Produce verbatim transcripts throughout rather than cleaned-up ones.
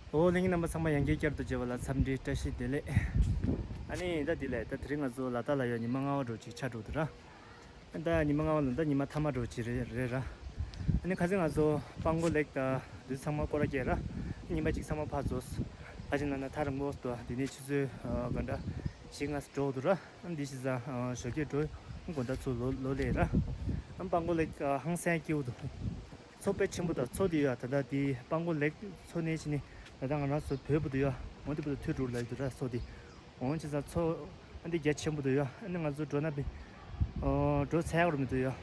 ཨོ་ལྷན་རྒྱས་རྣམ་པ་ཚང་མ་ཡང་བསྐྱར་བསྐྱར་དུ་མཇལ་བ་ལ་འཚམས་འདྲི་བཀྲ་ཤིས་བདེ་ལེགས། ཨ་ནི་ད་འདི་ལས་ད་དེ་རིང་ང་ཚོ་ལ་དྭགས་ལ་ཡོད་ཉི་མ་ལྔ་པ་འགྲོ་ཅིག་ཆགས་འགྲོ་འདུག་ར། ད་ཉི་མ་ལྔ་པ་ལ་ད་ཉི་མ་མཐའ་མ་འགྲོ་ཅིག་རེད་རེད་ར། ཨ་ནི་ཁ་སང་ང་ཚོ་སྤང་གོ་ལེག་དང་དུས་ཚང་མ་སྐོར་ར་བརྒྱབ་ར། ཉི་མ་གཅིག་ཚང་མ་ཕར་རྫོགས། ཁ་ཅིག་ན་ན་ཐག་རིང་པོ་འདུག་དེ་ནས་ཆུ་ཚོད་ག་འདྲ་བཞི་ལྔ་འགྲོ་འདུག་ར། ཨ་འདི་ཞིག་ཙང་ཞོགས་ཀས་འགྲོ་དགོང་དག་ཚུར་ལོག་ལོག་ལེ་ར། ཨ་སྤང་གོ་ལེག་ཧང་སང་སྐྱིད་པོ་འདུག་མཚོ་དཔེ་ཆེན་པོ་དང་མཚོ་དེ་ཡ་ད་ལྟ་དེ་སྤང་གོ་ལེག་མཚོ་ནས་ཕྱིན་ནས་ད་ལྟ་ང་རང་ཚོ་བོད་པོ་དུ་ཡ་འོ་དེ་བོ་དུ་ཐུག་འགྲོ་ལ་ཡི་དུ་ར་མཚོ་དེ། འོ་བྱས་ཙང་མཚོ་ཨ་འདི་རྒྱ་ཆེན་པོ་འདུག་ཡ། ཨ་ནི་ང་ཚོ་འགྲོ་ན་བི་ཨོ་འགྲོ་ཚར་ཡག་རུ་མི་འདུག་ཡ། ཨ་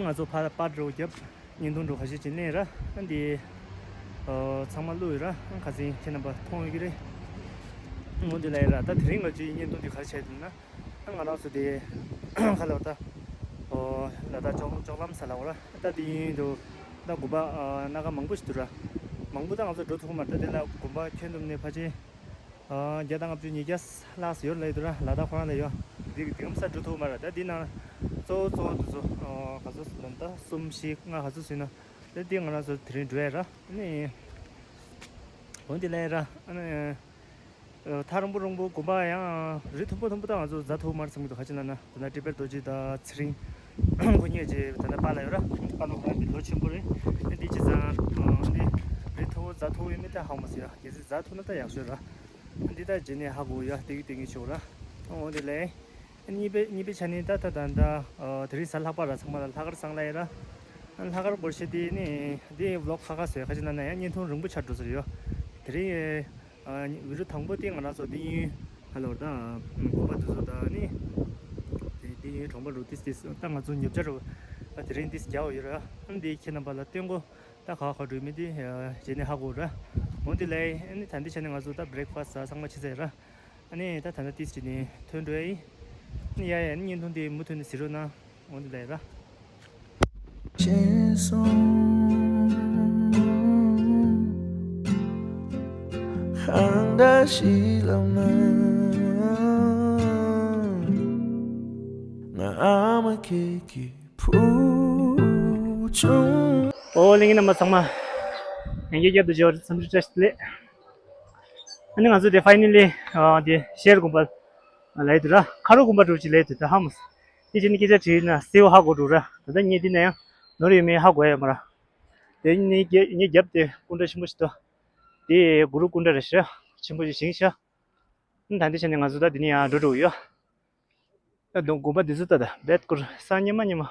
ང་ཚོ་ཕར་པར་འགྲོ་རྒྱབ་བརྙན་ཐུང་འགྲོ་ཁ་ཤས་ཅིག་ལེན་ར། ཨ་འདི་ཨོ་ཚང་མ་བླུགས་ཡོད་ར། ཨ་ཁ་སང་ཁྱེད་རྣམ་པ་མཐོང་ཡོད་ཀྱི་རེད། འོ་འདི་ལ་ཡིན་ར། ད་དེ་རིང་ང་ཚོའི་བརྙན་ཐུང་འདི་ག་རེ་བྱས་འདུག་ན། ཨ་ང་རང་ཚོ་དེ་ཁ་ལོ་ད་ཨོ་ལ་ད་ཅོག་ཅོག་ལམ་ས་ལ་འོ་ར། ད་དེ་ཡིན་དུ་ད་དགོན་པ་ཨ་སྣ་ཁ་མང་པོ་ཞིག་འདུག་ར། མང་པོ་ད་ང་ཚོ་འགྲོ་ཐུབ་མ་རེད། ད་དེ་ལ་དགོན་པ་ཁྱོན་བསྡོམས་ནས་ཕལ་ཆེར་ཨ་བརྒྱ་དང་ལྔ་བཅུ་ཉིས་བརྒྱ་ལྷག་ཙམ་ཡོད་ལབ་འདུག་ར། ལ་དྭགས་ཁོ་རང་ལ་ཡོད། འདི་འདི་གམ་ས་འགྲོ་ཐུབ་མ་རེད། ད་འདི་ནང་གཙོ་བོ་གཙོ་བོ་འདི་ཚོ་ཨ་ག་ཚོད་ལབ་ན་ད་གསུམ་བཞི་ལྔ་ག་ཚོད་ཟིན་ན་ད་འདི་ང་རང་ཚོ་དེ་རིང་འགྲོ་ཡ་ར། ཨ་ནི་འོ་འདི་ལ་ཡ་ར། ཨ་ནི་ཨ་ཐག་རིང་པོ་རིང་པོ་དགོན་པ་ཡང་རི་མཐོན་པོ་མཐོན་པོ་ད་ང་ཚོ་གཟའ་ཐུབ་མ་རེད་བསམ་གྱི་འདུག་ཁ་ཅིག་ན་ན་ད་ལྟ་ཊི་བེཊ་རྡོ་རྗེ་དང་ཚེ་རིང་ཁོ་གཉིས་ཀྱི་ད་ལྟ་པཱ་ལགས་ཡོད་ར། པཱ་ལགས་ཁོ་རང་གི་ལོ་ཆེན་པོ་རེད། ཨ་འདི་བྱས་ཙང་ཨ་ནི་རི་མཐོ་པོ་གཟའ་ཐུབ་ཡོད་མེད་ད་ཧ་གོ་མ་སོང་ཡ། གལ་སྲིད་གཟའ་ཐུབ་ན་ད་ཡག་ཤོས་ར། ཨ་འདི་ད་རྗེས་ནས་ཧ་གོ་ཡ། སྟེང་གི་སྟེང་གི་ཆོག་ར། ཨ་འོ་དེ་ལས། ཨ་གཉིས་པའི་གཉིས་པའི་ཆ་ནས་ད་ད་ད་ད་ཨ་དེ་རིང་གཟའ་ལྷག་པ་ར། ཚང་མ་ལ་ལྷག་དཀར་བཟང་ལ་ཡ་ར། ཨ་ལྷག་དཀར་སྐོར་ཞེས་དེ་ནི་དེ་ཝི་ལོག་ཁ་ཁ་བཟོས་ཁ་ཅིག་ན་ན་ཡང་བརྙན་ཐུང་རིང་པོ་ཆགས་འགྲོ་ས་རེད་ཡོ། དེ་རིང་ཨ་བི་ཌི་ཡོ་དང་པོ་དེ་ང་རང་ཚོ་འདི་ཡིན་ཧ་ལོ་ད་དགོན་པ་དེ་ཚོ་ད་ནི་དེ་དེ་ཡིན་གྲོང་པ་རུ་ཏིས་ཏིས་ད་ང་ཚོ་ཉོ་ཆ་རུ་ཨ་དེ་རིང་ཏིས་རྒྱག་ཡོད་ར། ཨ་འདི་ཁྱེད་རྣམ་པ་ལ་སྟོན་གོ། ད་ག་ག་འགྲོ་མི་དེ་རྗེས་ནས་ཧ་གོ་ར། འོ་དེ་ལས་ཨ་ནི་ད་འདི་ཆ་ནས་ང་ཚོ་ད་བྷི་རེག་ཕ་སི་ཊི་ཚང་མ་བྱས་ཚར་ར། ཨ་ནི་ད་ད་ལྟ་ཏིས་ཅི་ནི་ཐོན་འགྲོ་ཡ་ཡིན། ཨ་ནི་ཡ་ཡ་ཨ་ནི་བརྙན་ཐུང་དེ་མུ་མཐུད་ནས་གཟིགས་རོགས་གནང་། འོ་འདི་ལས་ར། ཅེས་སོང་། གང་འདྲ་ཞིག་ལ་མིན། ང་ཨ་མ་ཁྱེད་ཀྱི་བུ་ཆུང་། ཨོ་ལྷན་རྒྱས་རྣམ་པ་ཚང་མ་ཡང་བསྐྱར་བསྐྱར་དུ་མཇལ་བར་འཚམས་འདྲི་བཀྲ་ཤིས་བདེ་ལེགས། ཨ་ནི་ང་ཚོ་དེ་ཕའི་ནལ་ལི་ཨ་དེ་ཤེར་དགོན་པ་ལ་ཡོད་དུ་ར། ཁ་རོ་དགོན་པ་འགྲོ་ཅིག་ལ་ཡོད་དུ་ད་ཧ་མོ། དེ་བྱས་ནས་སྐད་ཆ་དྲིས་ན་གསལ་བོ་ཧ་གོ་འགྲོ་ར། ད་ལྟ་ངས་འདི་ན་ཡང་ནོར་ཡོད་མེད་ཧ་གོ་ཡ་ཡོད་མ་ར། དེ་ནས་རྒྱ་ངའི་རྒྱབ་དེ་སྐུ་འདྲ་ཆེན་པོ་ཞིག་འདུག་དེ་གུ་རུ་སྐུ་འདྲ་རེད་ཤག་ཆེན་པོ་ཞིག་བཞེངས་ཤག་ཨ་ནི་ད་འདི་བྱས་ནས་ང་ཚོ་ད་འདི་ནས་ཡང་འགྲོ་འགྲོ་ཡོད། ད་དུང་དགོན་པ་འདི་ཚོ་ད་ད་རྦད་སྐོར་ས་སྙེ་མ་སྙེ་མ།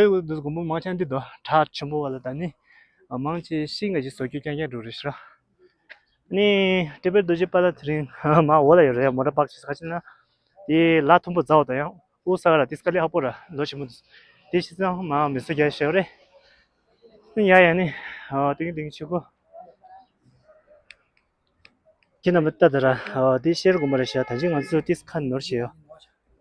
བོད་འདི་དགོན་པ་མང་ཆེ་འདི་དུ་བྲག་ཆེན་པོ་བ་ལ་ད་ནི་མང་ཆེ་ཤིང་འགའ་ཞིག་བཟོ་རྒྱུ་རྐྱང་རྐྱང་འགྲོ་རེད་ཤག་ནི་ཊི་བེཊ་རྡོ་རྗེ་པཱ་ལགས་དེ་རིང་མ་འོག་ལ་ཡོད་རེད། མོ་ཊ་པཱརྐ་བྱས་ཁ་ཅིག་ན་དེ་ལ་མཐོན་པོ་ཛའོ་ད་ཡང་ཨོ་ས་ག་ལ་དེ་སྐ་ལེ་ཧ་པོ་ར་ལོ་ཆེན་པོ་འདུག་དེ་བྱས་ཙང་མ་མི་བཟོ་རྒྱ་ཞེ་བ་རེད། ཡ་ཡ་ནི་ཏིང་ཏིང་ཆུ་གོ་ཁྱེད་རྣམ་པ་ལྟ་དང་ར། ཨ་དེ་ཤེར་དགོན་པ་རེད་ཤག་ད་ཅི་ང་ཚོ་ཏིས་ཁ་ནོར་ཞེས་ཡོད།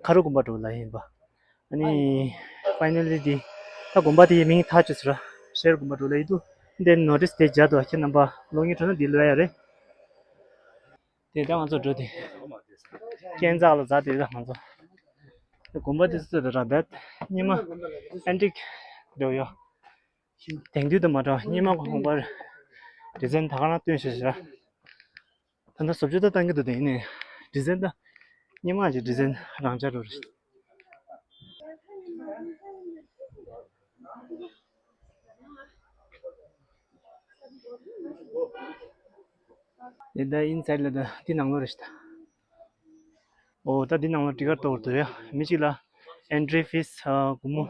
ཁ་རོ་དགོན་པ་འགྲོ་ལ་ཡིན་པ། ཨ་ནི་ཕའི་ནལ་ལི་དེ་ད་དགོན་པ་དེའི་མིང་ཐག་ཆོད་ཟེར་ར། ཤེར་དགོན་པ་འགྲོ་ལ་ཡིན་དུ། འདི་ནོ་ཊིས་དེ་བརྒྱབ་འདུག་ཁྱེད་རྣམ་པ་གློག་བརྙན་འཕྲོ་ན་འདི་ལོས་ཡ་རེད། དེ་ད་ང་ཚོ་འགྲོ་དེ་ཀན་ཛག་ལ་འཛག་དེ་ད་ང་ཚོ་དགོན་པ་དེ་ཚོ་ད་ར་བད་སྙེ་མ་ཨན་ཊིག་འགྲོ་ཡོད། དེང་དུས་དང་མ་འདྲ་བ་སྙེ་མ་གོང་པར་ཌི་ཛའིན་ད་ག་རང་སྟོན་ཤེས་ཤག་ད་ལྟ་བཟོ་བཅོས་ད་བཏང་གི་འདུག་དེ་ཡིན་ནའི་ཌི་ཛའིན་ད་སྙེ་མ་གི་ཌི་ཛའིན་རང་འཇགས་འགྲོ་རེད། དེ་ད་ཨིན་སའིཌ་ལ་ད་འདི་ནང་ལོགས་རེད་ཤག་ད། ཨོ་ད་འདི་ནང་ལོགས་ཊི་ཀེཊ་གཏོང་དགོས་འདུག་ཡ། མི་གཅིག་ལ་ཨེན་ཊི་རི་ཕིས་སྒོར་མོ་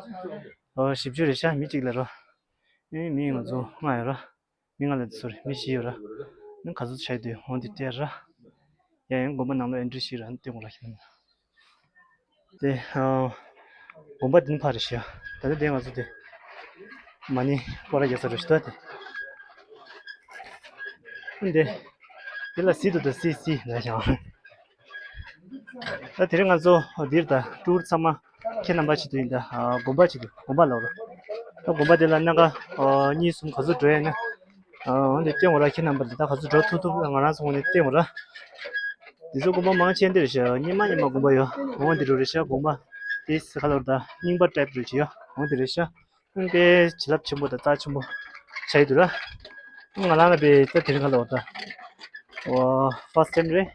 བཞི་བཅུ་རེད་ཤག་མི་གཅིག་ལ་རོ། ཨེ་མི་ང་ཚོ་ལྔ་ཡོད་ར། མི་ལྔ་ལ་སོ་རི་མི་བཞི་ཡོད་ར། ནི་ག་ཚོད་ཆགས་འདུག་འོང་དེ་སྟེར་ར། ཡ་ཡང་དགོན་པ་ནང་ལ་ཨེན་ཊི་རི་ཞིག་ར་ནི་སྟེར་དགོས་ར་ཁྱེད་རྣམས། དེ་ཨ་དགོན་པ་འདི་ནི་ཕར་རེད་ཤག་ད་ལྟ་དེ་ང་ཚོ་དེ་མ་ཎི་སྐོར་ར་རྒྱག་ས་རེད་ཤག་ད་དེ། འདི་འདི་ལ་སི་དུ་དུ་སི་སི་ལ་ཤག་ད་དེ་རིང་ང་ཚོ་འདིར་ད་ཊུར་ཚང་མ་ཁྱེད་རྣམ་པ་ཆེད་དུ་ཡིན། ད་ཨ་དགོན་པ་ཆེད་དུ་དགོན་པ་ལོག་ར། ད་དགོན་པ་དེ་ལ་སྣ་ཁ་ཨ་གཉིས་གསུམ་ག་ཚོད་འགྲོ་ཡ་ན། ཨ་འོན་ཏེ་སྟོན་དགོས་ར། ཁྱེད་རྣམ་པ་ལ་ད་ག་ཚོད་འགྲོ་ཐུབ་ཐུབ་ང་རང་ཚོ་ངོས་ནས་སྟོན་དགོས་ར། འདི་ཚོ་དགོན་པ་མང་ཆེ་འདིར་ཤག་སྙེ་མ་སྙེ་མ་དགོན་པ་ཡོད། འོ་འདི་རུ་རེད་ཤག་དགོན་པ་དེ་ས་ཁ་ལོར་ད་རྙིང་པ་ཊའིབ་རུ་ཅིག་ཡོད། འོ་འདི་རེད་ཤག་ཨང་དེ་བྱིན་རླབས་ཆེན་པོ་དང་རྩ་ཆེན་པོ་ཆགས་ཡི་འདུག་ར། ང་རང་ལ་བའི་ད་དེ་རིང་ཁ་ལོ་ད། ཨོ་first time་རེད།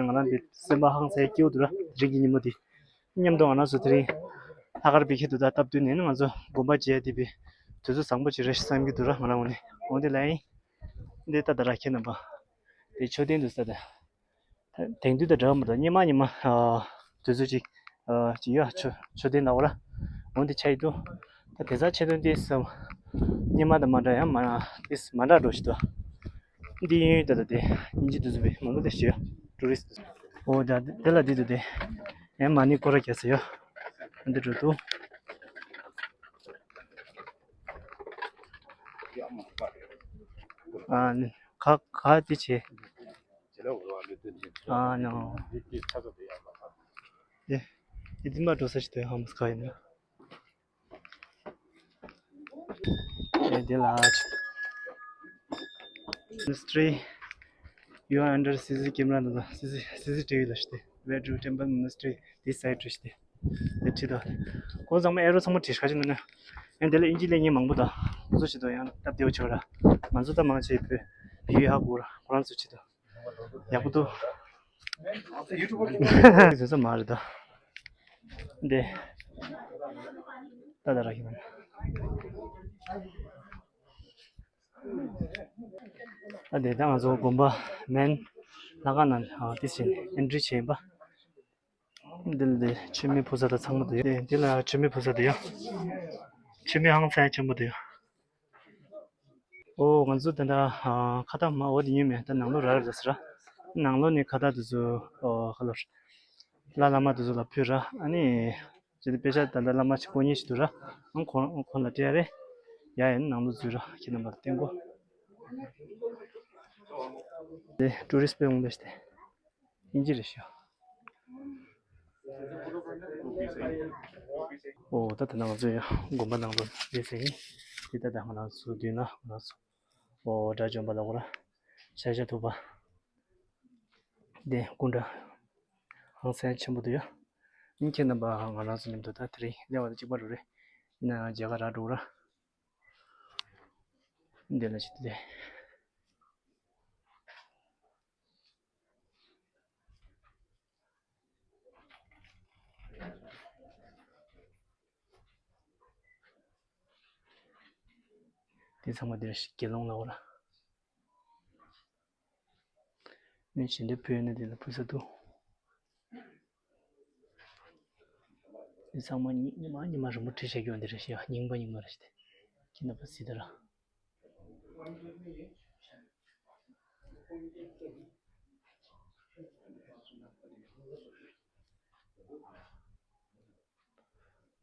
ང་རང་འདི་སེམས་པ་ཧང་སངས་སྐྱིད་པོ་འདུག་ར། དེ་རིང་གི་ཉིན་མོ་འདི། མཉམ་དུ་ང་རང་ཚོ་དེ་རིང་ལྷག་དཀར་བི་ཁེ་དུ་ད་སྟབས་བསྟུན་ནས་ང་ཚོ་དགོན་པ་མཇལ་བསྡད་པའི་དུས་ཚོད་བཟང་པོ་ཅིག་རེད་བསམ་གྱི་འདུག་ར། ང་རང་ངོས་ནས་འོང་དེ་ལ་ཡིན། འདི་ལྟ་ད་ར་ཁྱེད་རྣམ་པ། དེ་མཆོད་རྟེན་དུ་ས་ད། དེང་དུས་དང་འདྲ་བ་མ་རེད། སྔོན་མ་སྔོན་མ་ཨ་དུས་ཚོད་ཅིག་ཨ་ཅིག་ཡོད་ཆོ་ཆོ་དེ་ན་འོ་ར། འོན་ཏེ་ཆ་ཡི་འདུག་ད་དེ་ཚ་ཆེ་དོན་ཏིས་སྔོན་མ་དང་མ་འདྲ་ཡང་མ་ཏིས་མ་འདྲ་འགྲོ་ཞིག་འདུག་འདི་ཡིན་ད་ད་དེ་དབྱིན་ཇི་དུས་ཚོད་པའི་མང་པོ་དེ་ཞིག་ཡོད་ཊུ་རི་སི་ཊི། འོ་ད་དེ་ལ་འདི་དུ་དེ་ཡང་མ་ནི་ཀོ་ར་རྒྱ་ས་ཡོད། འདི་འགྲོ་འདུག་ཨ་ནི་ག་ག་དེ་བྱེད། ཨ་ནོ། ཨེ་ཨེ་འདི་མ་འགྲོ་ས་ཞིག་ཏུ་ཧམ་སྐ་ཡིན་ན། ཨེ་འདི་ལ་Monastery, you are under C C camera ན་C C C C T V ལ་ཞིག་སྟེ། Where do temple monastery this side རེད་ཞིག་སྟེ། དེ་ཁྲིད་དོ། ཁོང་ཚང་མ་ཨེ་རོ་ཚང་མ་བྲིས་ཁ་ཅིག་མིན་ན། ཡང་དེ་ལ་དབྱིན་ཇི་ལས་ངན་མང་པོ་དང་ཁོང་ཚོ་བྱེད་དོ་ཡང་སྟབས་བདེ་བོ་བྱེད་ར། ང་ཚོ་ད་མང་ཆེ་བོད་བོད་ཡིག་ཧ་གོ་ར་ཁོ་རང་ཚོ་བྱེད་དོ། ཡག་པོ་འདུག་བཟོ་ས་མ་རེད་ད། འདི། ད་ད་ར་ཤི་ན། ད་འདི་ད་ང་ཚོ་དགོན་པ་མན་ལྷ་ཁང་ནང་ཨ་ཏི་སི་ཨེན་ཊི་རི་བྱས་ཡིན་པ། འདི་ལ་འདི་མཆོད་མེ་ཕུལ་ས་དང་ཚང་མ་འདུག་འདི་ལ་མཆོད་མེ་ཕུལ་ས་འདུག་ཡ། མཆོད་མེ་ཧང་སང་ཆེན་པོ་འདུག་ཡ། ཨོ་ང་ཚོ་ད་ལྟ་ཨ་ཁ་བཏགས་མ་འོ་དེ་ཉོས་མེད་ད་ནང་ལོགས་རག་རེད་ཟེར། ནང་ལོགས་ནས་ཁ་བཏགས་དེ་ཚོ་ཨོ་ཁ་ལོ་ལ་བླ་མ་དེ་ཚོ་ལ་ཕུལ་ར། ཨ་ནི་ཇི་ལྟར་དཔེ་ཆ་ད་ལྟ་བླ་མ་ཞིག་དཀོན་གཉེར་ཞིག་འདུག་ར། ཨང་ཁོང་ཁོང་ལ་སྤྲད་རེད། ཡ་ཡིན་ནང་ལོགས་འཛུལ་ར་ཁྱེད་རྣམ་པར་བསྟན་གོ། དེ་ཊུ་རི་སི་པས་འོང་པས་ཏེ། དབྱིན་ཇི་རེད་ཤག་ཨོ་ད་ད་ནང་ཚོ་ཡང་དགོན་པ་ནང་ལོགས་རེད་ཟེར་ཡིན། དེ་ད་ད་ང་རང་ཚོ་མདུན་ན་ང་རང་ཚོ་ཨོ་དགྲ་བཅོམ་པ་ལ་འོ་ར་ཤཱཀྱ་ཐུབ་པ། དེ་སྐུ་འདྲ་ཧང་སང་ཆེན་པོ་འདུག་ཡ། ཡིན་ཁྱེད་རྣམ་པ་ང་རང་ཚོ་མཉམ་དུ་ད་དེ་རིང་སླེབས་པ་དང་གཅིག་པ་རུ་རེད། ཡིན་ན་ཡང་མཇལ་ཁ་རག་འགྲོ་ར། འདི་ལ་ཅི་སྟེ། དེ་ཚང་མ་འདིར་དགེ་སློང་ལ་འོ་ར། ནས་ཞལ་འདེབས་ཕུལ་ཡོད་ན་དེ་ལ་ཕུལ་ས་འདུག་འདི་ཚང་མ་ཉི་ཉི་མ་ཉི་མ་རིང་པོ་བྲིས་བྱས་ཀྱང་འདི་རེད་ཤག་རྙིང་པ་རྙིང་པ་རེད་ཤག་ཁྱེད་རྣམ་པ་གཟིགས་དང་།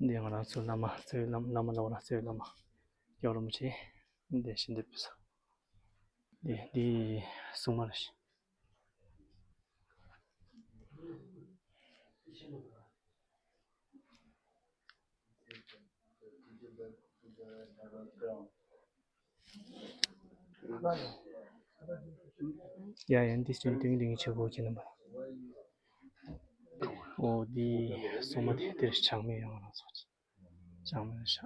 འདི་ང་རང་ཚོ་བླ་མ་རྩ་བའི་བླ་མ་བླ་མ་ལ་འོ་ར་རྩ་བའི་བླ་མ་རྒྱལ་བ་རིན་པོ་ཆེ་འདི་ཞལ་འདེབས་ཕུལ་ས། འདི་འདི་སྲུང་མ་རེད། ཡ་ཡ་འདི་ཅུང་ཏིང་ཏིང་ཆེ་གོ་ཁྱེད་རྣམ་པ། ཨོ་འདི་སྲུང་མ་དེ་འདིར་ཆག་མེད་ཡོང་རང་ཚོགས་ཆག་མེད་ཤག་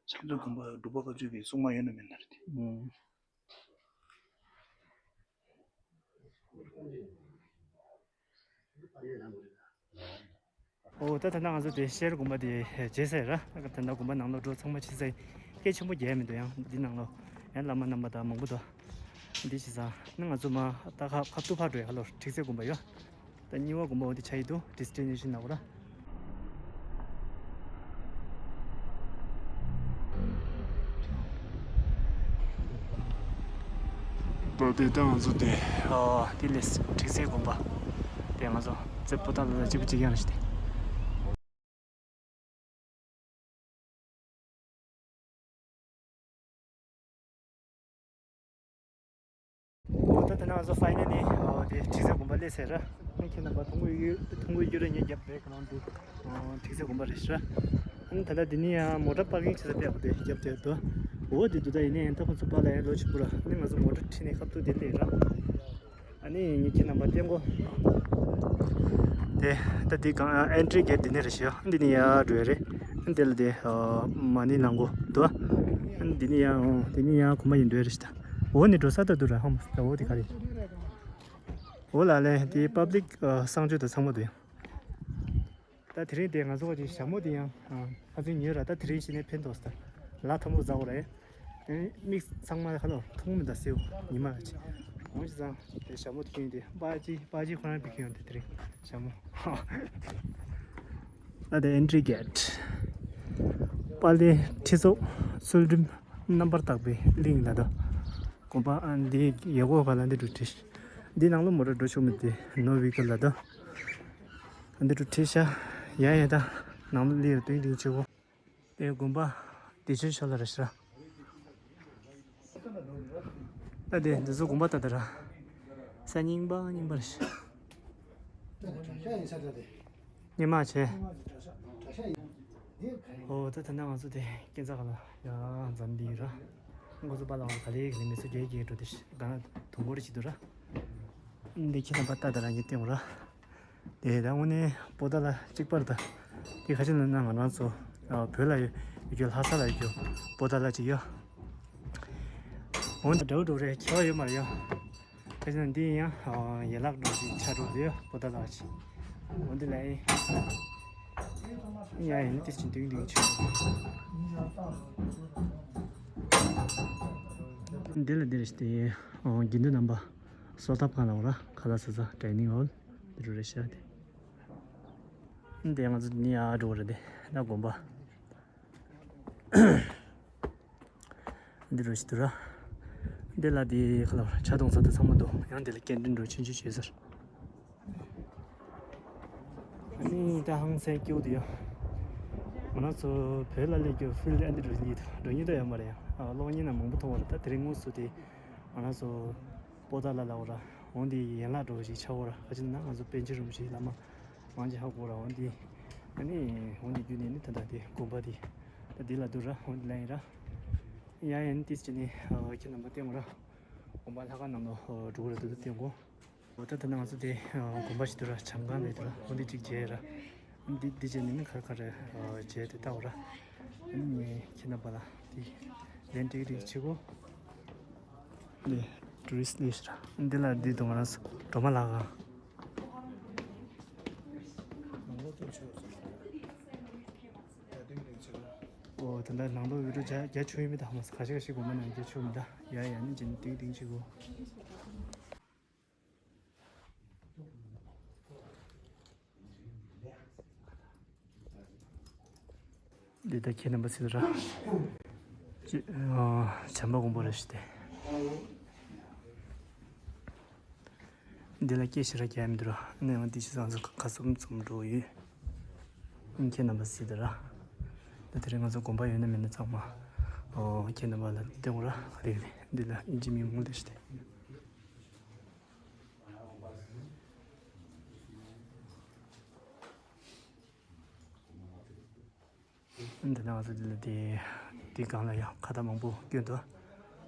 ཁྱེད་ཚོ་དགོན་པ་འབྲུག་པ་བཀའ་བརྒྱུད་པའི་སྲུང་མ་ཡོད་ན་མེད་ན་རེད་དེ། ཨུམ། ཨོ་ད་ད་ལྟ་ང་ཚོ་དེ་ཤེལ་དགོན་པ་དེ་མཇལ་ཚར་ར། ད་ལྟ་དགོན་པ་ནང་ལོགས་འགྲོ་ཚང་མ་ཕྱི་ས་སྐད་ཆེན་པོ་རྒྱག་མི་འདུག་ཡང་འདི་ནང་ལོགས་ཡང་བླ་མ་རྣམ་པ་དང་མང་པོ་འདུག་འདི་བྱས་ཙང་ནི་ང་ཚོ་མ་ད་ཁ་ཁ་ཐུག་ཕར་འགྲོ་ཡ་ཁ་ལོ་ཁྲིག་རྩེ་དགོན་པ་ཡོད། ད་གཉིས་པ་དགོན་པ་འོ་དེ་ཆ་ཡི་འདུག་ཌི་སི་ཊི་ནེ་ཤན་ནང་འོ་ར། ད་དེ་ད་ང་ཚོ་དེ་ཨ་དེ་ལས་ཁྲིག་རྩེ་དགོན་པ་དེ་ང་ཚོ་རྩེ་པོ་ཏ་ལ་ལ་གཅིག་པུ་གཅིག་ཡང་ཞིག་དེ། འོ་ད་དེ་ན་ང་ཚོ་ཕའི་ནལ་ལི་འོ་དེ་ཁྲིག་རྩེ་དགོན་པ་སླེབས་ཚར་ར། ཁྱེད་རྣམ་པ་མཐོང་གི་ཡོད་མཐོང་གི་ཡོད་ར་ངས་རྒྱབ་བེག་གི་ནང་དུ་ཁྲིག་རྩེ་དགོན་པ་རེད་ཤག་ཨ་ནི་ད་ལྟ་འདི་ནི་ཡང་མོ་ཊ་པར་ཀིང་བྱེད་ས་དེ་འོ་དེ་རྒྱབ་དེ་འདུག་འོ་དེ་འདུག་ད་ཡིན་ནའི་ཡང་ད་ཁོ་ཚོ་པཱ་ལགས་ཡང་ལོ་ཆེན་པོ་ར། ཨ་ནི་ང་ཚོ་མོ་ཊ་ཁྲིད་ནས་ཁ་ཐུག་དེ་སླེབས་ར། ཨ་ནི་ངས་ཁྱེད་རྣམ་པ་བསྟན་གོ། དེ་ད་འདི་གང་ཨེན་ཊི་རི་གེ་ཊི་འདི་ནས་རེད་ཤག་འདི་ནས་ཡར་འགྲོ་ཡ་རེད། དེ་ལ་དེ་མ་ཎི་ལང་གོ་འདུག་འདི་ནི་ཡང་འདི་ནི་ཡང་གོམ་པ་ཡིན་འདོད་རེད་ཤི་ད། འོ་ནི་འགྲོ་ས་ད་འདུག་ར་ཧམ་ད་འོ་དེ་ག་རེད། འོ་ལ་ལས་དེ་པབ་ལིག་གསང་སྤྱོད་དང་ཚང་མ་འདུག་ཡང་། ད་དེ་རིང་དེ་ང་ཚོ་གི་ཞྭ་མོ་དེ་ཡང་ཨ་ཁ་ཚོན་ཉོས་ར། ད་དེ་རིང་ཞིག་ནས་ཕན་ཐོགས་སྟེ་ལ་ཐོན་པོ་ཟ་འོ་རེད། དེ་མིག་ཚང་མ་ཁ་ལོ་མཐོང་མི་འདུག་སེའུ་ཉི་མ་ལ་ཆེ། འོང་ཞིག་ཙང་དེ་ཞྭ་མོ་དེ་ཁྱོད་དེ་པ་ཅི་པ་ཅི་ཁོ་རང་བི་ཁྱོད་དེ་དེ་རིང་ཞྭ་མོ། ད་དེ་ཨེན་ཊི་རི་གེ་ཊི། པ་ལི་ཁྲི་ཚོགས་ཚུལ་ཁྲིམས་རྣམ་པར་དག་པའི་གླིང་ལ་དོ། དགོན་པ་ཨ་འདི་ཡེ་གོ་བ་ལ་འདི་འགྲོ་ཁྲིད། འདི་ནང་ལོ་མོ་ར་འགྲོ་ཆོག་མི་དེ་ནོ་བི་ཀལ་ལ་དོ། འདི་འགྲོ་ཁྲིད་ཤ། ཡ་ཡ་ད་ནང་ལོ་ལི་ར་ཏིང་ཏིང་ཆེ་གོ། དེ་དགོན་པ་དེ་ཆོས་ཤོ་ལ་ར་ཤ། ད་དེ་འདི་ཚོ་དགོན་པ་ད་ད་ར། ས་རྙིང་པ་རྙིང་པ་ར་ཤ། གྲྭ་ཤག་ཡིན་ས་འདྲ་དེ། ཉི་མ་བྱས། གྲྭ་ཤག་གྲྭ་ཤག་ཡིན། འོ་ད་ད་ནང་ང་ཚོ་དེ་སྐྱེ་འཚར་ག་ལ་ཡ་འཛམ་འདི་ཡོད་ར། འགོ་ཚོ་པ་ལ་འོ་ག་ལེ་ག་ལེ་མི་ཚོ་རྒྱལ་རྒྱལ་འགྲོ་དེ་ག་ན་དུང་འཁོར་ཞིག་འདུག་ར། འདི་ཁྱེད་རྣམ་པ་ལྟ་ད་ར་ངས་སྟོན་འོ་ར། དེ་ད་དངོས་གནས་པོ་ཏཱ་ལ་གཅིག་པར་ད། དེ་ཁ་ཆེ་ན་ན་ང་རང་ཚོ་བོད་ལ་ཡོད་ཡོད་རྒྱུ་ལྷ་ས་ལ་ཡོད་རྒྱུ་པོ་ཏཱ་ལ་ཅིག་ཡོད། འོན་ཏེ་འདྲ་བོ་འགྲོ་རེད་ཁྱད་པར་ཡོད་མ་རེད་ཡ། ཁ་ཆེ་ན་འདི་ཡིན་ཡང་ཡན་ལག་འགྲོ་ཞིག་ཆ་འགྲོ་དེ་པོ་ཏཱ་ལ་ཅིག་འོན་ཏེ་ལ་ཡིན། ཡ་ཡིན་ཏིས་ཅིག་དུང་དུང་ཆུ། འདི་ལ་འདིར་ཞིག་དེ་དགེ་འདུན་རྣམ་པ་གསོལ་ཐབ་ཁང་ལ་འོ་ར་ཁ་ལག་ཟ་ས་ཊེ་ནིང་ཧོལ་འདི་རུ་རེད་ཤག་དེ། འདི་ང་ཚོ་ནི་ཨ་འགྲོ་རེད་དེ་ན་དགོན་པ། འདི་རུ་ཞིག་ཏུ་ར། འདི་ལ་དེ་ཁ་ལ་ཆ་གཏོང་ས་དེ་ཚང་མ་འདུག་ཡང་འདི་ལ་སྐད་འདྲེན་འགྲོ་ཆུང་ཆུང་བྱེད་ཟེར། ཨ་ནི་ད་ཧང་སང་སྐྱིད་པོ་དེ་ཡ། ང་རང་ཚོ་བོད་ལ་སླེབས་རྒྱུ་ཕིལ་ཨ་འདི་འགྲོ་གཉིས་འགྲོ་གཉིས་དོ་ཡ་མ་རེད་ཡ། གློག་བརྙན་ན་མང་པོ་མཐོང་བ་རེད། ད་དེ་རིང་དངོས་སུ་དེ་ང་རང་ཚོ་པོ་ཏཱ་ལ་ལ་འོ་ར་འོང་དེ་ཡན་ལག་འགྲོ་ཞིག་ཆ་འོ་ར་ཁ་ཅིག་ན་ང་ཚོ་པཎ་ཆེན་རིན་པོ་ཆེའི་བླ་མ་མང་ཆེ་ཧ་གོ་ར་འོང་དེ། ཨ་ནི་འོང་དེ་བརྒྱུད་ནས་ནི་ད་ལྟ་དེ་དགོན་པ་དེ་ད་དེ་ལ་འདུག་ར་འོང་དེ་ལ་ཡིན་ར། ཡ་ཡ་ནི་ཏིས་ཅི་ནི་ཁྱེད་རྣམ་པ་བསྟན་འོ་ར། དགོན་པ་ལྷ་ཁང་ནང་ལ་འགྲོ་གི་རེད་འདུག་བསྟན་གོ། འོ་ད་ད་ནང་ཚོ་དེ་དགོན་པ་ཞིག་འདུག་ར་བྱམས་ཁང་རེད་འདུག་ར་འོ་འདི་གཅིག་མཇལ་ར། འདི་འདི་བྱས་ནས་ནི་ཁ་ཁ་རེ་མཇལ་དེ་ལྟ་འོ་ར། ཨ་ནི་ངས་ཁྱེད་རྣམ་པ་ལ་དེ་ལན་ཏིག་ཏིག་བྱེད་གོ། འདི་ཊུ་རི་སི་ཊི་ལིས་ར་འདི་ལ་འདི་འདུག་ང་རང་ཚོ་སྒྲོལ་མ་ལྷ་ཁང་། འོ་ད་ལྟ་ནང་ལོགས་བི་ཌིའོ་རྒྱ་རྒྱ་ཆུ་ཡིན་མི་ད་ཧ་མ་སི་ཁ་ཤས་ཁ་ཤས་དགོན་པ་ནང་རྒྱ་ཆུ་མི་ད་ཡ་ཡ་ནི་ཇིན་ཏིང་ཏིང་ཆི་གོ། འདི་ད་ཁྱེད་རྣམ་པ་ཚོ་ར་ཅི་ཨ་བྱམས་པ་དགོན་པ་རེད་ཤི་སྟེ། འདི་ལ་སྐད་ཞེ་དྲག་རྒྱག་མི་འདུག་ར། ཨ་ནི་ཡང་འདི་ཕྱི་སང་ཚོ་ཁ་སུམ་ཚུམ་འགྲོ་ཡོད། ཨིན་ཁྱེད་རྣམ་པ་སྲིད་དེ་ར། ད་དེ་རིང་ང་ཚོ་དགོན་པ་ཡོད་ན་མེད་ན་ཚང་མ་ཨོ་ཁྱེད་རྣམ་པ་ལ་སྟོན་ར་རེད་རེད། འདི་ལ་ཨིན་ཇི་མི་མང་དེ་ཤི་སྟེ། འདི་ནང་ཚོ་འདི་ལ་དེ་དེ་སྒང་ལ་ཡང་ཁ་བཏགས་མང་པོ་བསྐྱོན་འདུག་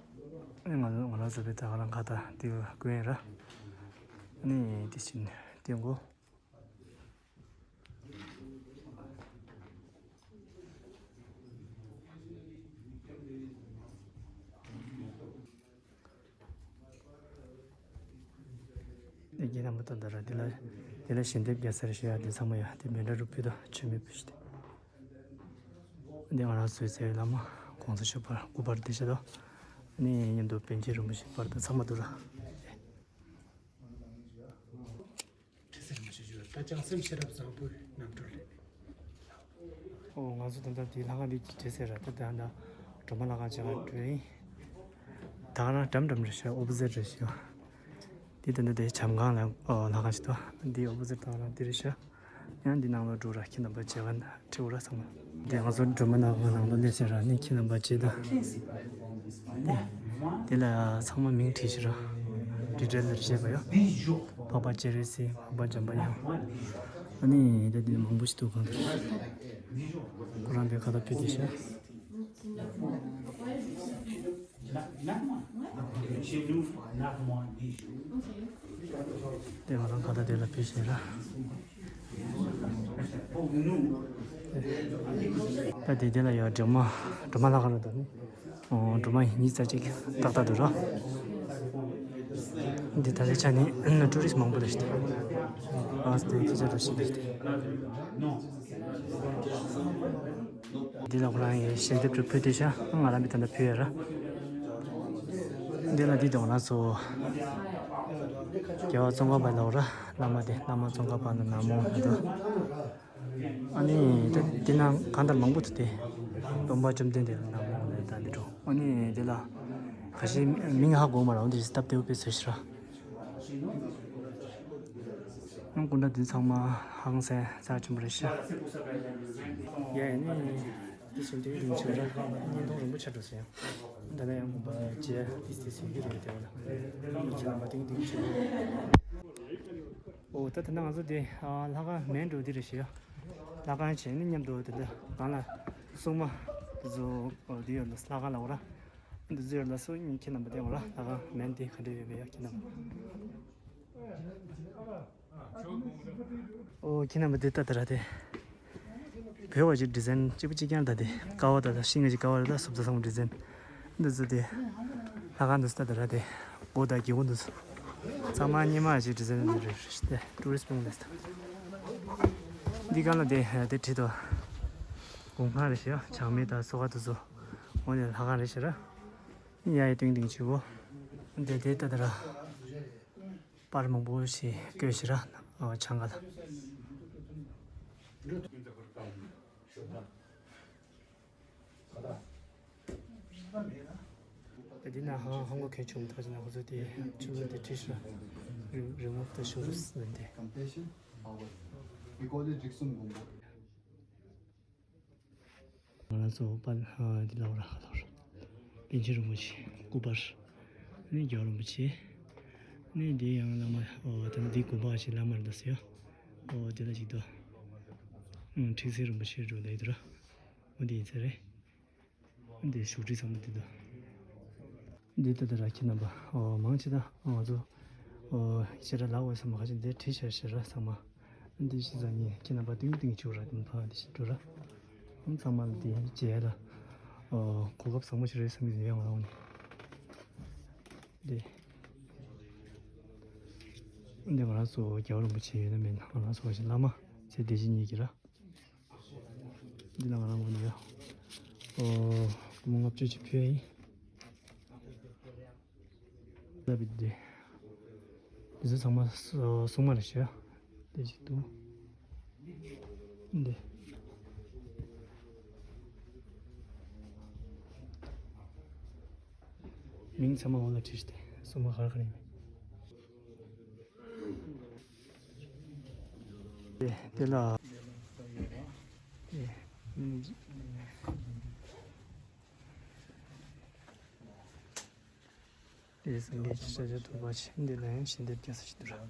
ང་ང་རང་ཚོ་བའི་ད་ག་རང་ཁ་བཏགས་དེ་བསྐྱོན་ར། ནི་དེ་བཞིན་བསྟན་གོ། དེ་རྒྱལ་ནང་མ་ཏན་ཏན་ར་དེ་ལ་དེ་ལ་ཞལ་འདེབས་རྒྱག་ས་རེ་ཞུ་ཡ་དེ་ཚང་མ་ཡ་དེ་མེ་འདྲ་རུ་ཕུལ་དང་ཆོས་མེད་ཕུལ་ཞིག་དེ། འདི་ང་རང་ཚོའི་ཚེ་བླ་མ་གོང་ས་མཆོག་པར་སྐུ་པར་དེ་ཤ་དོ། ནི་མཉམ་དུ་པཎ་ཆེན་རིན་པོ་ཆེ་པར་དང་ཚང་མ་འདུག་ར། དྲི་ཟེར་མ་ཞུ་རྒྱུ་ད་བྱང་སེམས་ཤེས་རབ་བཟང་པོའི་རྣམ་སྤྲུལ་རེད། ཨོ་ང་ཚོ་ད་ལྟ་དེའི་ལྷ་ཁང་འདི་གི་དྲི་ཟེར་ར་ད་ད་ད་སྒྲོལ་མ་ལྷ་ཁང་བྱ་བ་འགྲོ་ཡིན། ད་ག་རང་འགྲམ་འགྲམ་རེད་ཤག་ཨོ་པོ་ཟིཊ་རེད་ཤག་འདི་ད་ལྟ་དེ་བྱམས་ཁང་ལ་ཨོ་ལྷ་ཁང་ཞིག་འདུག་འདི་ཨོ་པོ་ཟིཊ་ད་ག་རང་འདི་རེད་ཤག་ཡང་འདི་ནང་ལ་འགྲོ་ར་ཁྱེད་རྣམ་པ་མཇལ་ཁ་ཁྲིད་འོ་ར་ཚང་མ། འདི་ང་ཚོ་སྒྲོལ་མ་ནང་ནང་ལ་སླེབས་ཟེར་ར་ནི་ཁྱེད་རྣམ་པ་མཇལ་དང་། འདི་ལ་ཚང་མ་མིང་བྲིས་ཤིག་ར། འབྲི་བྲལ་ལ་བཤད་པ་ཡོ། འཕགས་པ་སྤྱན་རས་གཟིགས་འཕགས་པ་འཇམ་དཔལ་དབྱངས། ཨ་ནི་ད་འདི་མང་པོ་ཞིག་འདུག་གང་ལྟར། ཁོ་རང་པའི་ཁ་ལ་ཕུལ་དེ་ཤ། དེ་ང་རང་ཁ་ལ་དེ་ལ་ཕུལ་ཤེས་ར། ད་དེ་དེ་ལ་ཡོད་སྒྲོལ་མ། སྒྲོལ་མ་ལྷ་ཁང་རེད་འདུག་ནི། ཨོ། སྒྲོལ་མ་ཉིས་རྩ་གཅིག་ཏག་ཏག་འདུག་ར། འདི་ད་ལྟའི་ཆ་ནས་ཊུ་རི་སི་མང་པོ་རེད་ཤག་ཨ་སྟེ་ཁྱེད་ཅག་རེ་ཞིག་རེད། འདི་ལ་ཁོ་རང་ཡི་ཞལ་འདེབས་དུ་ཕུལ་དེ་ཤག་ང་རང་མི་ད་ལྟ་ཕུལ་ཡ་ར། འདི་ལ་འདི་དང་ང་ཚོ་རྒྱལ་བ་ཙོང་ཁ་པ་ལ་ར། བླ་མ་དེ་བླ་མ་ཙོང་ཁ་པ་ན་ན་མོ་ཧ་དོ། ཨ་ནི་ད་དེ་ན་གང་ལྟར་མང་པོ་འདུག་སྟེ། སྟོན་པ་བཅོམ་ལྡན་འདས་ལ་ན་མོ་ལ་ད་འདི་འགྲོ། ཨ་ནི་དེ་ལ་ཁ་ཤས་མིང་ཧ་གོ་མ་ར། འོན་ཏེ་སྟབས་བདེ་པོ་དཔེ་བཟོས་ཤག་ར། ཨང་། སྐུ་འདྲ་འདི་ཚང་མ་ཧང་སང་རྩ་ཆེན་པོ་རེད་ཤག་ཡ་ཡ་ནི་འདི་བཞིན་དུ་རིང་ཆེ་ར། བརྙན་ཐུང་རིང་པོ་ཆགས་འགྲོ་སོང་ཡ། ད་ལྟ་ཡང་དགོངས་པ་རྗེས་ཏིས་ཏིས་ཡོད་ཀྱི་རེད་དེ་བ་ལ། ཁྱེད་རྣམ་པ་ཏིང་ཏིང་ཆེ། ཨོ། ད་ད་ནང་ང་ཚོ་དེ་ཨ་ལྷ་ཁང་མེན་རོ་དེ་རེད་ཤག་ཡ། ལྷ་ཁང་བྱས་ནས་མཉམ་དུ་དེ་འདྲ་གང་ལ་སྲུང་མ་དེ་ཚོ་ཨོ་དེ་ཡོད་ལ་ལྷ་ཁང་ལ་འོ་ར། འདི་ཚོ་ཡོད་ལ་སོ་ཁྱེད་རྣམ་པ་དེ་འོ་ར། ལྷ་ཁང་མེན་དེ་ག་འདྲ་ཡོད་པས་ཡ་ཁྱེད་རྣམ་པ། ཨོ། ཁྱེད་རྣམ་པ་འདི་ལྟ་དེ་ར་དེ། བོད་པ་ཅིག་ཌི་ཛའིན་གཅིག་པ་གཅིག་རྐྱང་ད་དེ། ཀ་བ་ད་ད་ཤིང་ང་ཅིག་ཀ་བ་རེད་ད། སོབ་ད་སང་ཌི་ཛའིན་འདི་ཚོ་དེ། ལྷ་ཁང་འདི་ཚོ་ལྟ་དེ་ར་དེ། སྒོ་ད་སྒེའུ་ཁུང་འདི་ཚོ་ཚང་མ་སྙེ་མ་ཅིག་ཌི་ཛའིན་འདི་རེད་དེ། ཊུ་རི་སི་སྤུན་འདི་ཚོ་ད། འདི་གང་ལ་དེ་དེ་བྲིས་དོ། གུང་ཁང་རེད་ཤག་ཡ། བྱང་མི་དང་སོ་ཁ་དེ་ཚོ། འོ་ནས་ལྷ་ཁང་རེད་ཤག་ར། ཡ་ཡ་ཏིང་ཏིང་ཆུ་བོ། འདི་དེ་ལྟ་དེ་ར། པར་མང་པོ་ཞིག་བཀོད་ཤག་ར། ཨོ། ཆང་ཁ་ལ། དེ་ན་ཧང་ཧང་གོ་གལ་ཆུང་ཐག་ཅིག་ན་ཁོ་ཚོ་དེ་ཆུ་ལོ་དེ་ཁྲིད་ཤག་རི་རི་མོ་དེ་ཤོ་རུ་ཟིན་ཏེ། ང་རང་ཚོ་པར་ཧ་འདི་ལ་བར་ཧ་ལོར། པཎ་ཆེན་རིན་པོ་ཆེ་སྐུ་པར། ནི་རྒྱལ་བ་རིན་པོ་ཆེ། ནི་འདི་ཡང་བླ་མ་ཨོ་ད་འདི་དགོན་པ་ཞིག་བླ་མར་འདུག་ཟེར་ཡ། ཨོ་དེ་ལ་ཅིག་ཏུ། ཁྲིག་སེ་རིན་པོ་ཆེ་འགྲོ་ལེ་དུ་ར། ཨོ་འདི་ཡིན་ས་རེད། འདི་བཞུགས་ཁྲི་ཚང་མ་འདི་དང་། འདི་ལྟ་དེ་ར་ཁྱེད་རྣམ་པ། ཨོ་མང་ཆེ་ད་ང་ཚོ། ཨོ་ཤེས་ར་ལག་འོས་ས་མ་ཁ་ཅིག་འདི་བྲིས་ཤར་ཤར་ར་ཚང་མ། འདི་ཤི་ཚ་ཉེ་ཁྱེད་རྣམ་པ་ཏིང་ཏིང་བྱུག་ར་དེ་ཕ་འདི་ཤི་འགྲོ་ར། ཨོ་ཚང་མ་འདི་རྗེས་ལ། ཨོ་གོ་སྐབས་བཟང་པོ་ཞིག་རེད་བསམ་གྱི་ཡོད་ང་རང་ནས། འདི། འདི་ང་རང་ཚོ་རྒྱལ་བ་རིན་པོ་ཆེ་ཡོད་ན་མེད་ན་ང་རང་ཚོ་བ་ཞིག་བླ་མ་ཚེ་འདི་ཕྱི་གཉིས་ཀྱི་ར། འདི་ལ་ང་རང་ངོ་ནས་ཡ། ཨོ། སྒོར་མོ་ལྔ་བཅུ་ཅིག་ཕུལ་ཡ་ཡིན། ལབ་པའི་འདི། འདི་ཚོ་ཚང་མ་སྲུང་མ་རེད་ཤག་འདི་ཅིག་འདུག་འདི། མིང་ཚང་མ་འོག་ལ་བྲིས་ཏེ་སྲུང་མ་ག་རེ་ག་རེ་ཡིན། དེ་དེ་ལ། དེ་སངས་རྒྱས་ཀྱི་ཤཱཀྱ་ཐུབ་པ་ཆེ། འདི་ལ་ཡང་ཞལ་འདེབས་རྒྱག་ས་ཞིག་འདུག་ར།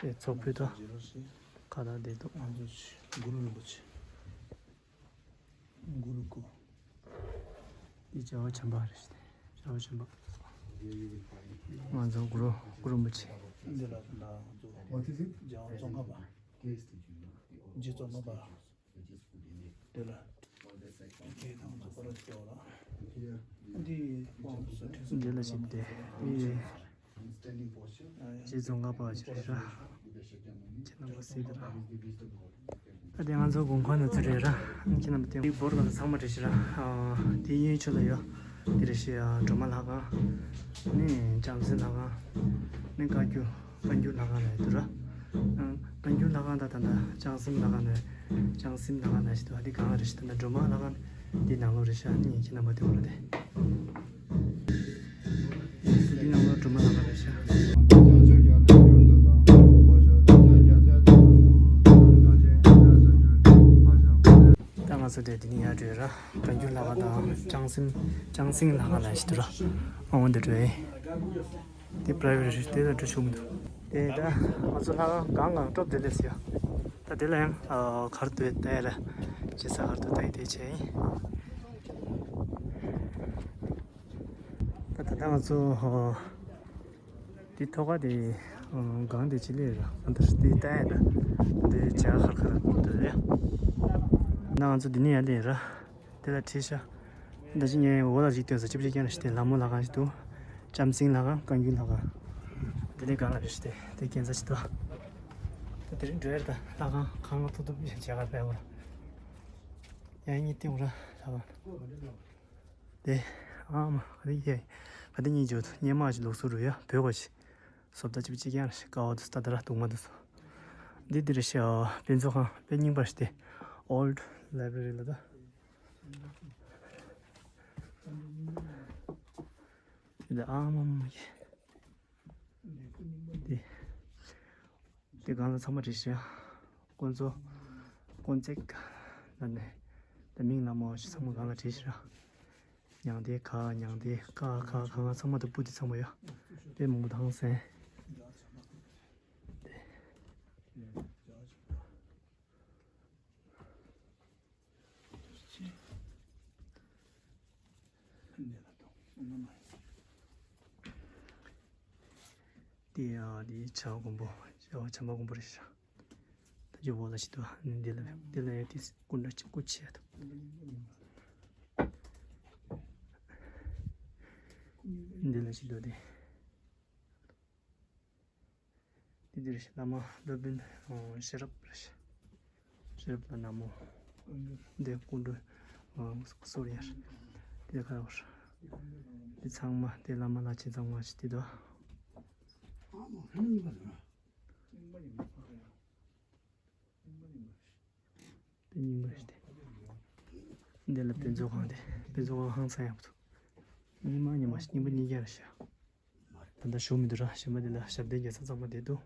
དེ་ཚོགས་ཕུད་དང་། ཁ་བརྡ་བསྡད་འདུག་ང་ཚོ་གུ་རུ་རིན་པོ་ཆེ། གུ་རུ་སྐུ། འདི་བྱ་བ་བྱམས་པ་རེད། བྱ་བ་བྱམས་པ། ང་ཚོ་གུ་རུ་གུ་རུ་རིན་པོ་ཆེ། འདི་ལ་ད་ང་ཚོ་རྒྱལ་བ་ཙོང་ཁ་པ། རྗེ་ཙོང་ཁ་པ། དེ་ལ་ཁྱེད་དང་ཚོ་པར་སྐྱོ་ལ། འདི་དབང་དུ་སོང་ཁྲིད་འདི་ལ་ཞིག་སྟེ། རྗེ་ཙོང་ཁ་པ་ཅི་རེད་ར། ཁྱེད་རྣམ་པ་སྲིད་དུ་ར། ད་དེ་ང་ཚོ་དགོན་ཁང་ནང་ཚུད་རེད་ར། ཁྱེད་རྣམ་པ་དེ་འབོར་ལ་ཚང་མ་རེད་ཤག་ར། དེ་གཡས་ཕྱོགས་ལ་ཡོད། དེ་རེད་ཤག་སྒྲོལ་མ་ལྷ་ཁང་། ནི་བྱང་སེམས་ལྷ་ཁང་། ནི་བཀའ་འགྱུར། བཀའ་འགྱུར་ལྷ་ཁང་ལ་ཡོད་དུ་ར། བཀའ་འགྱུར་ལྷ་ཁང་དང་ད་ལྟ་བྱང་སེམས་ལྷ་ཁང་ནས། བྱང་སེམས་ལྷ་ཁང་ནས་ཞིག་ཏུ་ཨ་དེ་གང་རེད་ཤག་ད་ལྟ་སྒྲོལ་མ་ལྷ་ཁང་འདི་ནང་ལོགས་རེད་ཤག་ནི་ཁྱེད་རྣམ་པ་དེ་འོ་ར་དེ། འདི་ནང་ལོགས་སྒྲོལ་མ་ལྷ་ཁང་རེད་ཤག་ད་ང་ཚོ་དེ་འདི་ནས་ཡར་འགྲོ་ཡ་ར། བཀའ་འགྱུར་ལྷ་ཁང་དང་བྱང་སེམས་བྱང་སེམས་ལྷ་ཁང་ལ་ཞིག་ཏུ་ར། ཨོ་འདི་འགྲོ་ཡ། དེ་པ་རའི་ཝེ་ཊི་རེད། དེ་ལ་འགྲོ་ཆོག་མི་འདུག་དེ་ད་ང་ཚོ་ལྷ་ཁང་གང་གང་སྤྲོ་བདེ་ལེགས་ཡོད། ད་དེ་ལ་ཡང་གར་དུ་ལྟ་ཡ་ལ་ཇི་ས་གར་དུ་ལྟ་ཡི་དེ་བྱས་ཡིན། ད་ད་ལྟ་ང་ཚོ་དེ་ཐོག་ཁ་དེ་གང་དེ་ཅི་ལས་ར་ཨ་འདིར་དེ་ལྟ་ཡ་ལ་དེ་ཇ་ཁར་ཁར་དུ་ལས། ན་ང་ཚོ་འདི་ནས་ཡར་སླེབས་ར། དེ་ལ་ཁྲིད་ཤག་ད་ཅི་ངས་འོག་ལ་ཞིག་སྟོན་ས་ཅིབ་ཅིག་ཀྱང་ཞིག་དེ་ལ་མོ་ལྷ་ཁང་ཞིག་འདུག་ལྕམ་སྲིང་ལྷ་ཁང་བཀའ་འགྱུར་ལྷ་ཁང་། དེ་ནས་གང་ལ་རེ་ཞིག་དེ་དེ་ཀན་ས་ཞིག་འདུག་ད་དེ་རིང་འགྲོ་ཡར་ད་ལྷ་ཁང་ཁང་ཁ་ཐུག་ཐུག་བྱས་ག་ཕེབས་པ་ར། ཡང་གཉིད་ཐེངས་ར་ལྷ་ཁང་། དེ་ཨ་མ་ག་དེ་ཡེ་ག་དེ་གཉིད་འཇོག་ཐུག་སྙེ་མ་ཞིག་ལུག་སུ་རུ་ཡ་བོད་པ་ཞིག་བཟོ་ལྟ་ཅིབ་ཅིག་ཀྱང་རེ་ཞིག་ཀ་བ་དུ་སྟ་ད་ར་དུག་མ་དུ་སོ། འདི་འདི་རེ་ཞིག་དཔེ་མཛོད་ཁང་དཔེ་རྙིང་པ་ཞིག་སྟེ། Old Library ལ་ད། དེ་ལ་ཨ་མ་མ་གི། དེ། དེ་སྒང་ལ་ཚང་མ་བྲིས་ཤག་དཀོན་མཆོག་དཀོན་བརྩེགས་ལ་ནས། དེ་མིང་ལ་མོ་ཞིག་ཚང་མ་སྒང་ལ་བྲིས་ཤག་མྱང་འདས་ཁ་མྱང་འདས་ཀ་ཁ་ག་ང་ཚང་མ་དང་སྤུ་དེ་ཚང་མ་ཡོད། དཔེ་མང་པོ་དང་སེ། དེ་ཡང་དེ་བྱ་མགོན་པོ་བྱ་བ་བྱམས་པ་མགོན་པོ་རེད་ཤག་ད་ཅི་འོག་ལ་ཞིག་འདུག་འདི་ལ་འདི་ལ་ཡང་དེ་སྐུ་འདྲ་གཅིག་སྐུ་ཆེ་ད། འདི་ལ་ཞིག་འདུག་དེ། དེ་འདིར་བླ་མ་སློབ་དཔོན་ཤེས་རབ་རེད། ཤེས་རབ་ལ་ན་མོ། འདི་སྐུ་མགྲོན་སོར་ཡར། དེ་ཁ་བར། དེ་ཚང་མ་དེ་བླ་མ་བླ་ཆེན་ཚང་མ་ཞིག་དེ་དོ། དེ་རྙིང་པ་ཞིག་སྟེ། འདི་ལ་དཔེ་མཛོད་ཁང་དེ། དཔེ་མཛོད་ཁང་ཧང་སང་ཡག་པོ་འདུག་རྙིང་མ་རྙིང་མ་ཞིག་རྙིང་པ་རྙིང་རྐྱང་རེད་ཤག་ད་ལྟ་ཞུགས་མི་འདུག་ར། གཞན་པ་འདི་ལ་ཞབས་བརྟན་རྒྱག་ས་གཙང་མ་བསྡད་འདུག་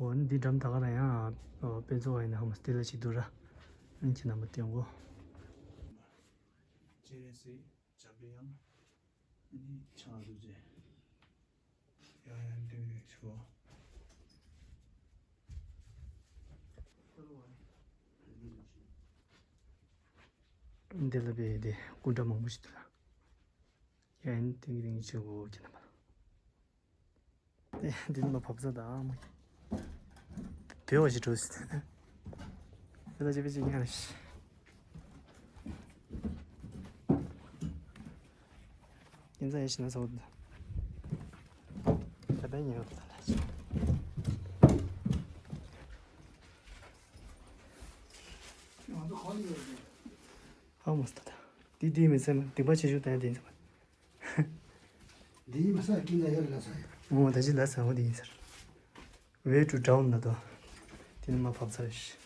འོ་ནི་འདི་འགྲམ་ད་ག་ལ་ཡང་དཔེ་མཛོད་ཁང་ཡིན་ན་ཧ་མ་སྟེ་ལ་ཞིག་འདུག་ར། ཨ་ནི་ཁྱེད་རྣམ་པ་བསྟན་གོ་སྤྱན་རས་གཟིགས། འཇམ་པའི་དབྱངས། ཨ་ནི་ཕྱག་རྡོ་རྗེ། ཡང་ཡང་འདུན་ཆོ། འདི་ལ་བས་དེ་སྐུ་འདྲ་མང་པོ་ཞིག་འདུག་ལ། ཡང་ཡང་འདུན་གྱི་རིང་ཆོ་གོ་ཁྱེད་རྣམ་པ། འདི་ནི་མ་བབས་ས་དང་མ། བེའུ་ཞིག་འགྲོ་སྲིད། དེ་ལ་ཅི་བེ་ཅི་ཉན་ལ་ཤི། ཉན་ས་ཡེ་ཤི་ན་ས་འོ། ད་བེ་ཉན་ད་ལ་ཅི། ཧ་མོ་སྟ་ད། དེ་དེ་མི་སེམས་སྡིག་པ་ཆེ་ཤོས་ད་ཡ་དེ་ཡིན་ས་མ། འདི་ཉི་མ་ས་ཀིན་ལ་ཡར་ལ་ས་ཡ། འོ་ད་ཅི་ལ་ས་འོ་དེ་ཡིན་ཟེར། Way to down ན་དོ། དེ་ནི་མ་བབས་ཚར་ཤི།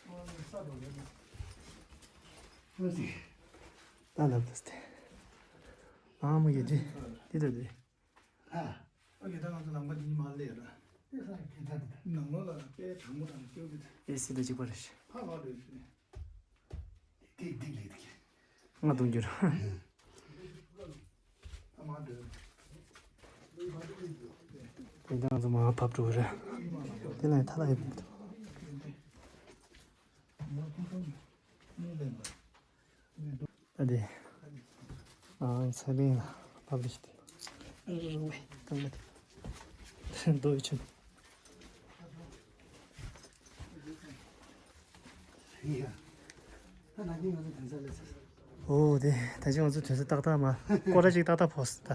ཨོ་སི། ད་ལབ་ད་སྟེ། ཨ་མ་གི་དེ། དེ་ད་དེ། ཨ། ཨ་གི་ད་ང་ཚོ་ལམ་ཁ་འདི་ཉི་མ་ལས་ར། དེ་ས་ཡ་ཀིན་ད་དེ་ད། ནང་ལོགས་ལ་དཔེ་གྲང་མོ་དང་སྐྱོ་གི་ད། ཨེ་སི་ད་གཅིག་པ་རེད་ཤི། ཕ་བ་རེད་ཤི། ང་གཏོང་རྒྱུ་རེད། དེ་དང་ང་ཚོ་མར་བབས་འགྲོ་གི་རེད། དེ་ལ་ཐ་ལ་ཡོད་པ་འདུག་ད་དེ། ཨ་ཚ་བེང་ལ་བབས་རེད་ཤི། རེད་རེད་རེད། རྡོ་ཡི་ཆུ། ཨོ་དེ་ད་ཅི་ང་ཚོ་དོན་ས་ཏག་ཏག་མ་སྐོར་ར་ཅིག་ཏག་ཏག་ཕོ་སི་ད།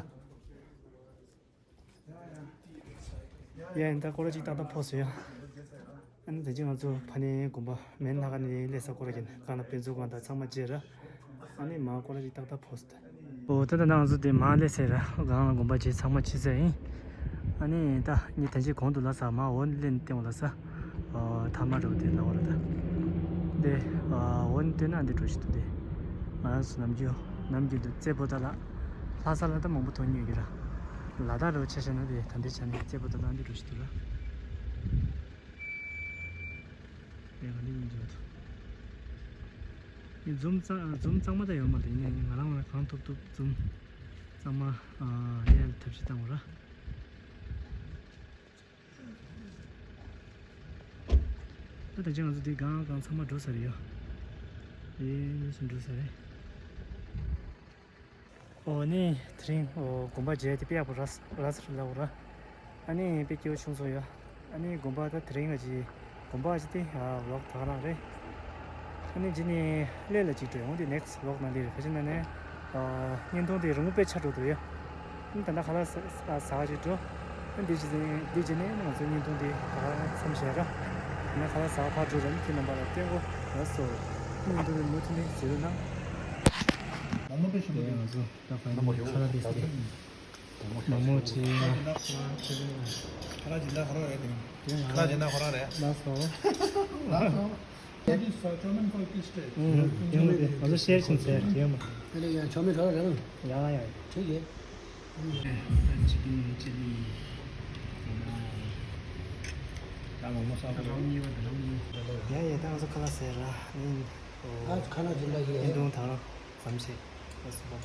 ཡ་ཡིན་ད་སྐོར་ར་ཅིག་ཏག་ཏག་ཕོ་སི་ཡ། ཨ་ནི་ད་ཅི་ང་ཚོ་ཕ་ནས་དགོན་པ་མེན་ལྷ་ཁང་ནས་སླེབས་ས་སྐོར་ར་ཡིན་གང་ལ་དཔེ་མཛོད་ཁང་དང་ཚང་མ་བརྗེས་ར། ཨ་ནི་མ་སྐོར་ར་ཅིག་ཏག་ཏག་ཕོ་སི་ད། ཨོ་ད་ད་ང་ཚོ་དེ་མ་སླེབས་ཚེ་ར་གང་ལ་དགོན་པ་བྱས་ཚང་མ་ཕྱི་ཚེ་ཡིན། ཨ་ནི་ད་ངས་ད་ཅི་གོང་དུ་ལ་ས་མ་འོ་ནི་ལེན་ཏེ་འོ་ལ་ས། ཨོ་ཐ་མ་རུ་དེ་ལ་འོ་ར་ད། དེ་འོ་ནི་དེ་ན་འདི་འགྲོ་ཞིག་ཏུ་དེ། ང་རང་ཚོ་ནམ་རྒྱུན་ནམ་རྒྱུན་དུ་རྩེ་པོ་ད་ལ་ལྷ་ས་ལ་ད་མང་པོ་མཐོང་མྱོང་གི་ར། ལ་དྭགས་རུ་ཆ་བཞག་ན་དེ་ད་འདི་ཆ་ནས་རྩེ་པོ་ད་ལ་འདི་འགྲོ་ཞིག་ཏུ་ར། ཡ་ག་འདི་ཡིན་འཇོག་ཐུབ། ཡིན་འཛུམ་གཙང་འཛུམ་གཙང་མ་ད་ཡོད་མ་རེད། ཡིན་ནའི་ང་རང་ང་གང་ཐུབ་ཐུབ་འཛུམ་གཙང་མ་ཨ་ཡལ་ཐབས་ཤེས་བཏང་བ་ར། ད་ད་ཅི་ང་ཚོ་འདི་གང་གང་ཚང་མ་འགྲོ་ས་རེད་ཡ། ཨེ་ནི་སུ་འགྲོ་ས་རེད། ཨོ་ནི་དེ་རིང་ཨོ་དགོན་པ་མཇལ་ཏེ་དཔེ་ཡག་པོ་རག་རག་ས་རེད་ལབ་ར། ཨ་ནི་དཔེ་སྐྱིད་པོ་བྱུང་སོང་ཡ། ཨ་ནི་དགོན་པ་ད་དེ་རིང་ང་ཅི་དགོན་པ་ཅི་སྟེ་ཨ་ལོག་ད་ག་རང་རེད། ཨ་ནི་རྗེས་ནས་སླེ་ལ་གཅིག་འགྲོ་ཡོང་དེ་next vlog་ནང་ལས་རེད། ཁ་ཅིག་ན་ནས་བརྙན་ཐུང་དེ་རིང་པོ་དཔེ་ཆ་འགྲོ་འདུག་ཡ། ཨ་ནི་ད་ལྟ་ཁ་ལག་ཟ་ཟ་ག་ཅིག་འགྲོ། ཨ་ནི་འདི་རྗེས་ནས་འདི་རྗེས་ནས་ང་ཚོའི་བརྙན་ཐུང་དེ་ད་ག་མཚམས་བཞག་ར། ཨ་ནི་ཁ་ལག་ཟ་ག་ཕར་འགྲོ་ར། ཨ་ནི་ཁྱེད་རྣམ་པ་ལ་སྟོན་གོ་ལགས་སོ། བརྙན་ཐུང་དེ་མུ་མཐུད་ནས་གཟིགས་རོགས་གནང་། མོག་མོག་དཔེ་ཞིམ་པོ་འདུག་ང་ཚོ་ད་ཕ་ནི་ཁ་ལག་དེ་ཟ་རེད། མོག་མོག་བྱས། ཁ་ལག་སྦྱིན་བདག་ཁོ་རང་རེད་དེ། དེ་ང་ཁ་ལག་སྦྱིན་བདག་ཁོ་རང་རེད། ལགས་སོ། ལགས་སོ། That is, uh, German called Quiche Street. ཨུམ། ཡོང་གི་རེད། ང་ཚོ་ཤེར་ཕྱིན་ཚར་རེད་ཡོད་མ། དེ་ལས་ཡང་ཆོ་མེད་ག་རེ་རེད། ཡང་ཡང་། ཁྲིག་གེ། ཅི་ཀིན་ཅི་ལི། ད་མོག་མོག་ཟ་གི་རེད། ཡ་ཡ། ད་ང་ཚོ་ཁ་ལག་ཟས་ར། ཨ་ཁ་ལག་སྦྱིན་བདག་ཡིན། བརྙན་ཐུང་ད་རང་མཚམས་བཞག་ལགས་སོ།